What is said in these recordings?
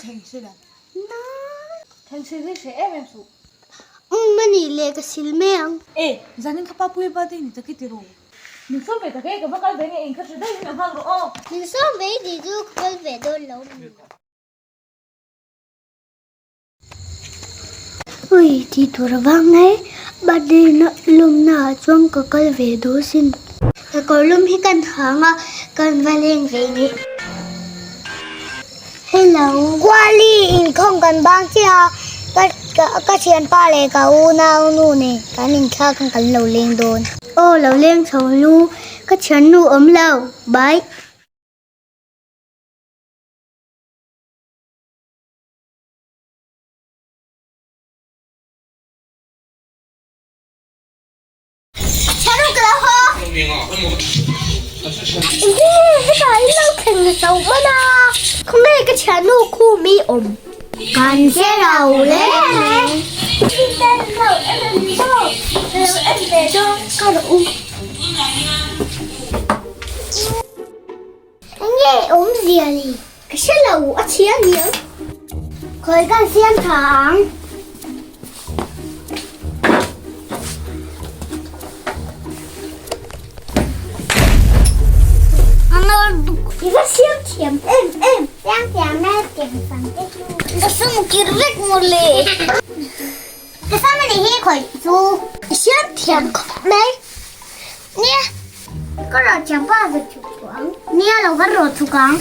Thleng sil a. Thleng sil hi hreh em em suh. Umm a nih leh ka sil mai ang. E, zanin kha Papuia birthday ni tak i ti ru. Min sawm ve tak e, ka va kal ve nge eng kha hre daih in a nghak rawh aw. Min sawm ve i tih chu ka kal ve dawn lo mi. Ui tih tur avang nge birthday na lawmna ah chuan ka kal ve dawn sin. Ka kawrlum hi kan hang a, kan va leng ve nge. Hello. Kuali inkhawm kan bang chiah a, ka ka thianpa leh ka unau nu nen kan inthlak khan kan lo leng dawn. Aw lo leng chho lu, ka thiannu awm lo, bye. Kan che lo le Enge awmzia ni? Ka hre lo a chhia aniang. Khawi kan siam tha ang. I va siam thiam em em. Siam thiam e tiang sam te chu. Ka sam kir vek mawle. Ka sam anih hi khawi chu. I siam thiam khawp mai. Nia. Ka rawh thiam pawh a va chhuk tawh ang. Nia lo ka rawh chhuk ang.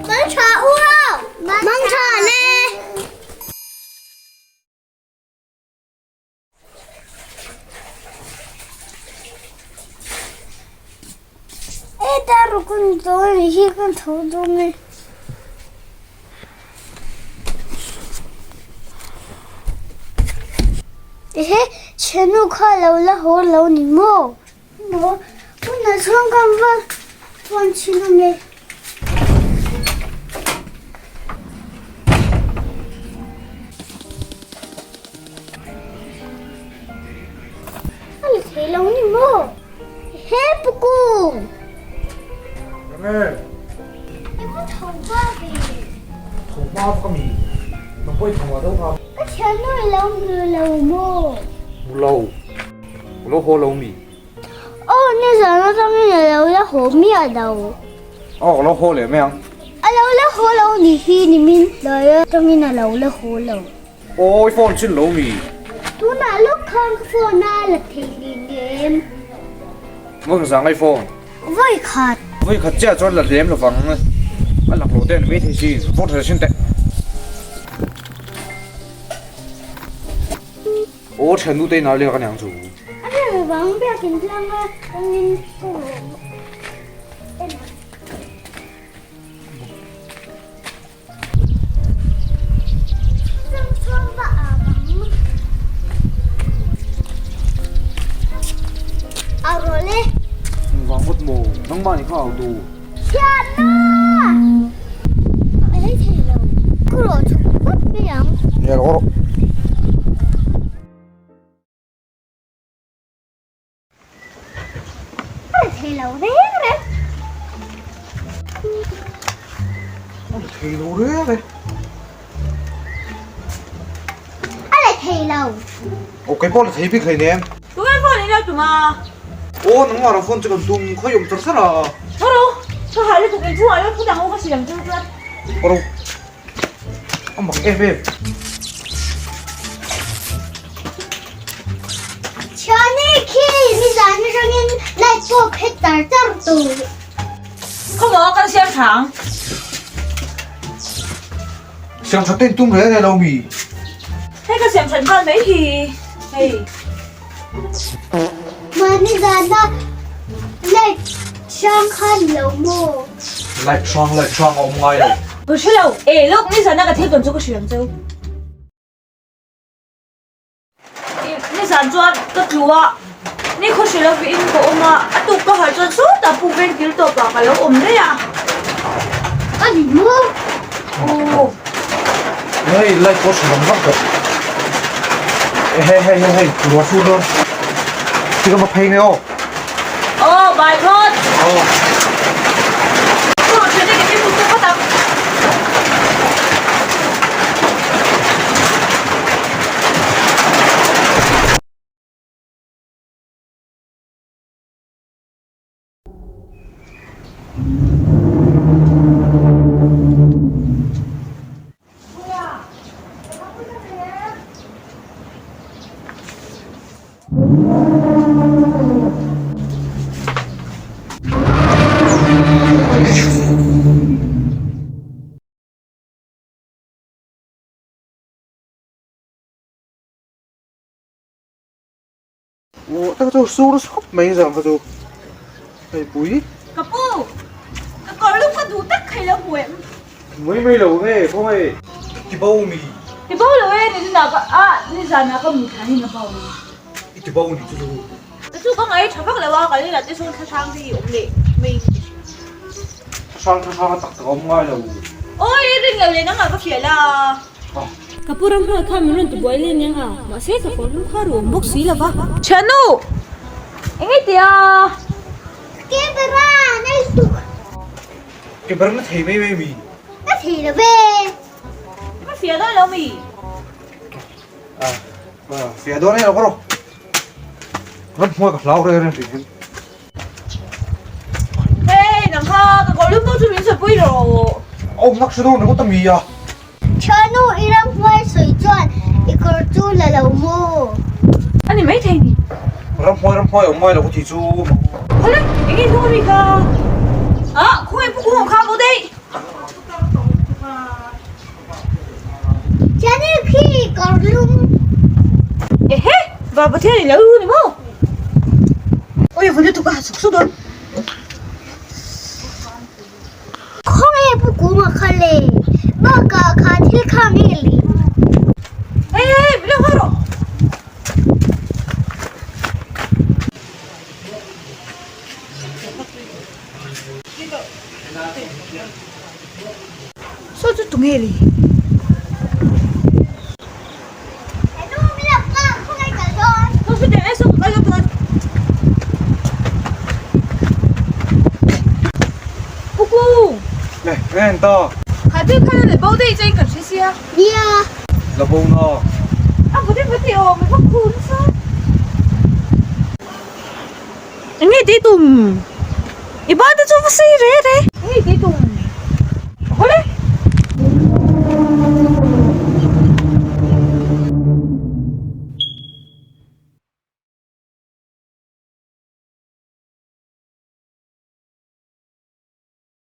Mang tha u aw! Mang tha le! E ta ru kun dawn hi kan tho dawn e. Ehe, thiannu kha lo la haw lo ni maw? Maw, tunah chuan kan va phone chhin ang e. A la thei lo ni maw? He pukung! Enge? I va tho hma ve. Tho hma vak ami? Nang pawh i tho hma deuh kha. Ka thiannu i lo hmu lo maw? Hmu lo. Ka lo haw lo mi? Aw, nizan atangin a lo la haw miah lo. Aw, ka lo haw leh mai ang. A lo la haw lo ni hi nimin tlai atangin a lo la haw lo. Aw, i phone chin lo mi? Tunah lawk khan ka phone a la thei hlin em? Vawi zang i phone? Vawi khat. Vawi khat chiah chuan la lem lovang. A lak loh te an mai thei si. Phone tha sin teh. Aw, thiannu te inah lek aniang chu. A hre lovang biakin tlang a tangin ka en ang. Vang ngawt maw? Nangmah nih kha au tu. Nia rawh rawh. Thei lo reng reng. Thei lo reng reng. A la thei lo. Ok pawh la thei bik hlei nem. Tunge phone in lo tum a? Aw nangmah rawh phone chu kan tum khawi awm char char a. Tho ro, ka hah lutuk inchhungah lo thu dang u ka siam chu chuan. Ro, a mak em em. Thiani khi nizan atangin light pawh phet tar tar tur. Khawmaw kan siam tha ang. Siam tha ten tum reng reng lo mi. Hei ka siam that nghal mai hi hei. Mahni zana light hrang khan lo maw? Light hrang light hrang a awm ngai lo. Ka hre lo e lawk ni zana ka thil tawn chu ka hrilh ang cheu. Nizan chuan ka tlu a, ni khaw hre lovin ka awm a, a tuk ka harh chuan sawtah puk veng kil tawpah ka lo awm daih a. A ni maw? Aw. Hei light pawh hre vang vang tawh. Hei hei hei hei ruah sur dawn. Ti ka va phei nge aw. Aw. Bye phawt. Aw. Aw, thian te kan inhmu tawh phawt ang. Aw tak chu sur khawp mai zang kha chu hei pui. Ka pu ka kawr lu ka duh tak kha ilo hmu em? Mai mai lo nge khaw hei ti bo mi. Ti bo lo e nizan ah ka a nizan ah ka mu thlan in a bo. I ti bo ni chu chu. Ka chu ka ngai tha vak lo a ka leh lah te sawn thlahrang te hi awm leh mai in ka hria. Thlahrang thlahrang a tak tak a awm ngai lo. Awi ring lo leh nangmah ka hria la. Ka pu ram hnuai khan min rawn ti buai leh aniang a, mahse ka kawr lum kha a ruam bawk si lo va. Thiannu! Eng nge tia? Camera nei tuk. Camera na thei mai mai mi? Na thei lo ve. Ka fiah dawn lo mi? Fiah dawn e lo ka rawh. Ram hnuai ka hlau reng reng tih hian. Hey, nang kha ka kawr lum pawh chu min sawi pui rawh. Awm nak hre dawn ringawt a mi a. Thiannu i ram hnuai sawi chuan i kawr chu la lo maw? A ni maithei ni. Ram hnuai ram hnuai awm ngai lo ka tih chu. Khawle, eng nge hnung a mi kha? Ah, khawngaih pu kung kha bo daih. Thiannu khi kawr lum. Ehe, va Pathian i lo ru ni maw? Oi, va lutuk a ha suk suk dawn. Khawnge pu kunga kha le? Bakah kha thil kha nge le? Hey, hey, min lo nghak rawh. Saw chu tunge le? Saw chu teh saw ka kal dawn. Kuku. Nè, nghe anh ta. Kha thil kha le bo dei chain kan hre sia. Nia. La bo na. A vute vute aw mi vak khun sa. Enge tih tum? I ban te chu va sei re re.